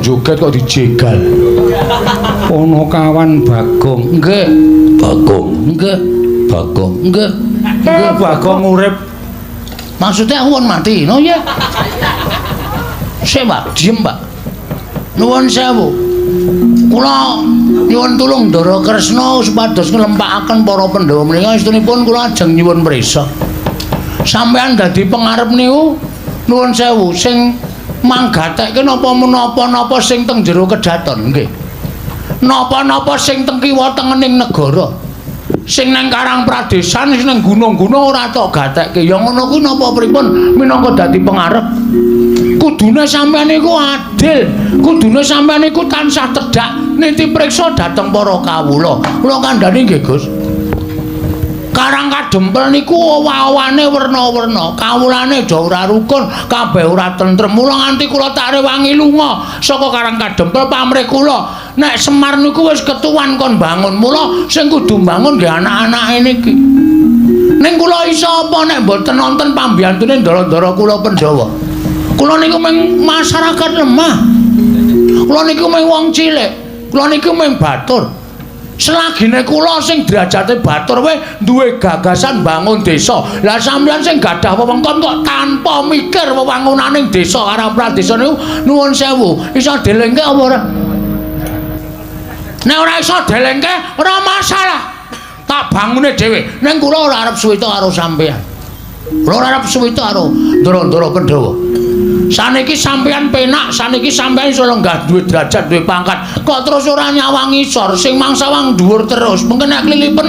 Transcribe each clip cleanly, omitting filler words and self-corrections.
joget kok dijegal. Ponokawan Bagong. Nggih. Bagong. Nggih. Bagong. Nggih. Eh, Bagong urip. Maksudnya aku pun mati, no ya? Sik, Pak, diem, Pak. Nuwun sewu. Kula nyuwun tulung Ndara Kresna supados nglempakaken para Pandhawa menika, estunipun kula ajeng nyuwun prisa. Sampeyan dadi pengarep niku, nuwun sewu, sing manggatekke napa menapa-napa sing teng jero kedaton, nggih. Napa-napa sing teng kiwa tengening negara. Sing nang Karang Pradesan, sing nang gunung-gunung ora tok gatekke. Ya ngono kuwi napa pripun minangka dadi pengarep? Kudune sampeyan niku adil, kudune sampeyan niku tansah tedhak niti priksa dhateng para kawula. Kula kandhani nggih, Gus. Karang Kadempel niku owah-owane werna-werna, kawulane do ora rukun, kabeh ora tentrem. Mula nganti kula tak rewangi lunga saka Karang Kadempel pamrih kula. Nek Semar niku wis ketuwan kon bangun, mula sing kudu bangun nggih anak-anake niki. Ning kula iso apa nek mboten nonton pambiyantune ndara-ndara kula Pandhawa? Kula niku mung masyarakat lemah. Kula niku mung wong cilik. Kula niku mung batur. Selagine kula sing derajate batur wae duwe gagasan bangun desa. Lah sampeyan sing gadah wewengkon kok tanpa mikir wewangunaning desa Karang Pradesa niku, nuwun sewu, iso delengke apa ora? Nek ora iso delengke ora masalah. Tak bangune dhewe. Ning kula ora arep suwita karo sampeyan. Kula ora arep suwita karo ndara-ndara Pandhawa. Saniki sampeyan penak, saniki sampeyan iso lenggah duwe derajat, duwe pangkat. Kok terus ora nyawang ngisor, sing mangsawang dhuwur terus. Mengke nek klilipen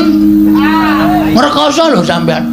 ngrekoso lho sampeyan.